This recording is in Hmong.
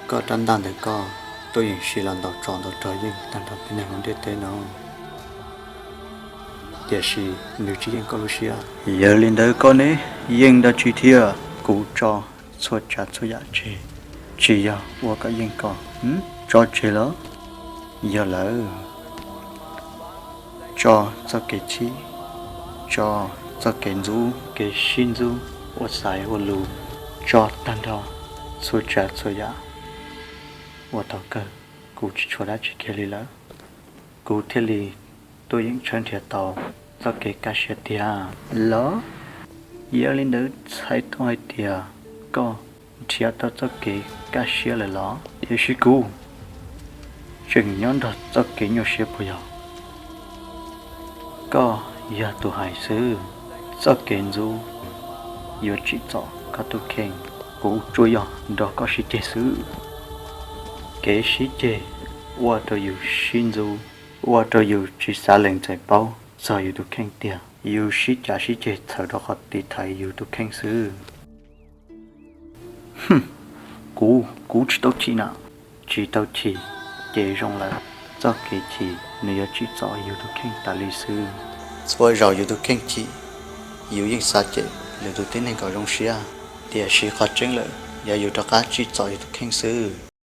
Koj rab ntaj ntawm koj, Tuaj Yeej siv los ntaus tsov ntaus rog yeej tag nrho tib neeg hauv ntiaj teb no, tiam sis nws tsis yeej koj lub siab. Yog li ntawd koj ne, yeej dab tsi thiab? Kuv tso txhua tsav txhua yam tseg, tsis yog ua kom yeej koj. Tso tseg los? Yog lawm. Tso txoj kev chim, tso txoj kev ntxub, kev sib ntxub, ua xaiv ua lus, tso tag nrho txhua tsav txhua yam. Ua thaum kawg kuv tsis tshuav dab tsi kiag li lawm, kuv thiaj li tuaj yeem tshawb nrhiav tau txoj kev kaj siab tiag los? Yog li ntawd txhais tau hais tias koj nrhiav tau txoj kev kaj siab lawm los? Tiam sis kuv tseem nyob nrog txoj kev nyuaj siab puas yog? Koj yog tus hais xwb, txoj kev ntxub yuav tsim txom koj tus kheej, kuv tsuas yog nrog koj sib ceg xwb. Kev sib ceg ua rau yus sib ntxub, ua rau yus tsis xav lees txais paub txog yus tus kheej tiag, yus sib cav sib ceg txhawm rau qhov tiv thaiv yus tus kheej xwb. Kuv, kuv tsis tau chim na. Tsis tau chim ces zoo lawm, txoj kev chim nws yuav tsim txom yus tus kheej tas li xwb. Txhua zaus yus tus kheej chim, yus yeej xav cem lwm tus tib neeg kom zoo siab, tiam sis qhov tseeb lawm yog yus rov qab tsim txom yus tus kheej xwb.